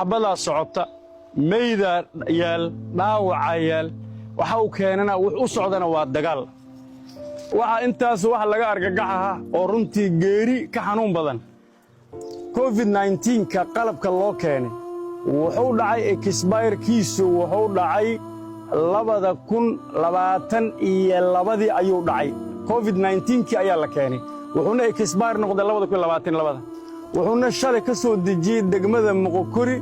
Xabadaa socota, meydaa yaal, dhaawaca yaal. Waxa uu keenana wux u socdana waa dagaal. Waxa intaas wax laga argagaxaha oo runtii geeri ka xanuun badan, COVID 19-ka qalabka loo keenay wuxuu dhacay, expire-kiisu wuxuu dhacay 2022-dii ayuu dhacay. COVID 19-kii ayaa la keenay, wuxuuna expire noqday 2022-da. Wuxuuna shalay ka soo dejiyey degmada Moqokori,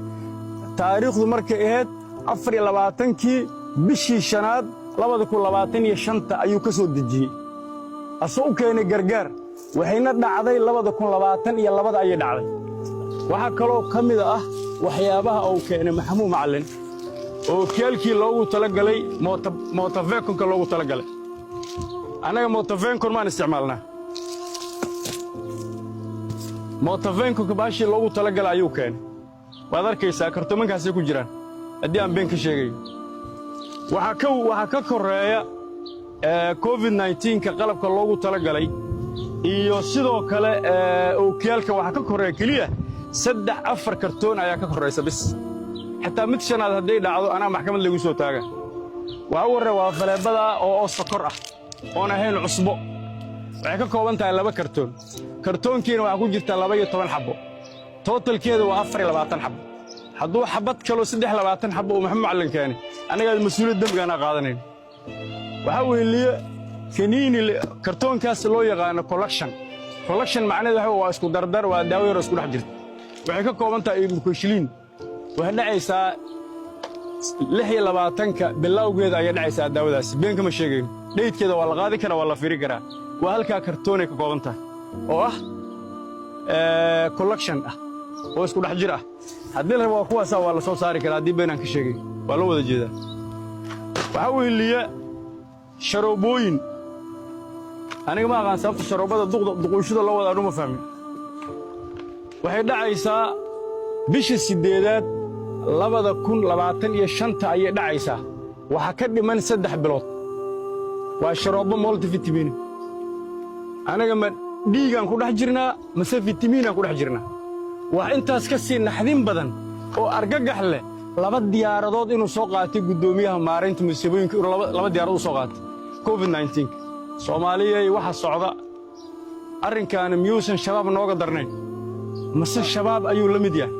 taariikhdu markay ahayd 24-kii bishii shanaad 2025-ta ayuu ka soo dejiyey, asoo u keenay gargaar. Waxayna dhacday 2022-da ayay dhacday. Waxaa kaloo ka mid ah waxyaabaha uu keenay Maxamuud Macallin oo kiyaalkii loogu talagalay mootafekonka loogu talagalay. Annaga mootafenkon maan isticmaalnaa, mootafenkonka baashii loogu talagalay ayuu keenay. Waad arkaysaa, kartoomankaasay ku jiraan haddii aan been ka sheegayo. Waxaa ka korreeya COVID 19-ka qalabka loogu talagalay iyo sidoo kale ookiyaalka. Waxaa ka korreeya keliya saddex afar kartoon ayaa ka korraysa bis. Xitaa mid shanaad hadday dhacdo, anaa maxkamad lagu soo taaga. Waxaa u warre waa faleebadaa oo sokor ah oon ahayn cusbo. Waxay ka kooban tahay laba kartoon, kartoonkiina waxaa ku jirta 12 xabbo. Total-keeda waa 24 xabbo. Hadduu xabbad kaloo 23 xabbo uu Maxamed Macallin keenay, annagaa mas-uuliyad dembigaanaa qaadanayn. Waxaa weheliye kaniini kartoonkaas loo yaqaano collection. Collection macnaheedu waxa waa isku dardar, waa daawo yaroo isku dhex jirta. Waxay ka kooban tahay ibuprofen. Waxay dhacaysaa 26-ka bilowgeeda ayay dhacaysaa daawadaasi. Been kama sheegayno, date-keeda waa la qaadi karaa, waa la fiiri karaa. Waa halkaa kartoonay ka kooban tahay oo ah collection ah oo isku dhex jir ah. Haddii la rabo, waa kuwaasaa, waa la soo saari karaa. Haddii been aan ka sheegay, waa loo wada jeedaa. Waxaa weheliya sharoobooyin. Aniga ma aqaan sababta sharoobada duquushada loo wada, anuma fahmin. Waxay dhacaysaa bisha siddeedaad 2025-ta ayay dhacaysaa. Waxaa ka dhiman 3 bilood. Waa sharoobo multivitamin. Anaga ma dhiigaan ku dhex jirnaa mase fitamiinaan ku dhex jirnaa? Wax intaas ka sii naxdin badan oo argagax leh, laba diyaaradood inuu soo qaatay guddoomiyaha maaraynta musiibooyinka, inuu laba diyaaradood u soo qaatay COVID 19. Soomaaliyay, waxa socda arrinkaani miyuusan Shabaab nooga darnayn, mase Shabaab ayuu la mid yahay?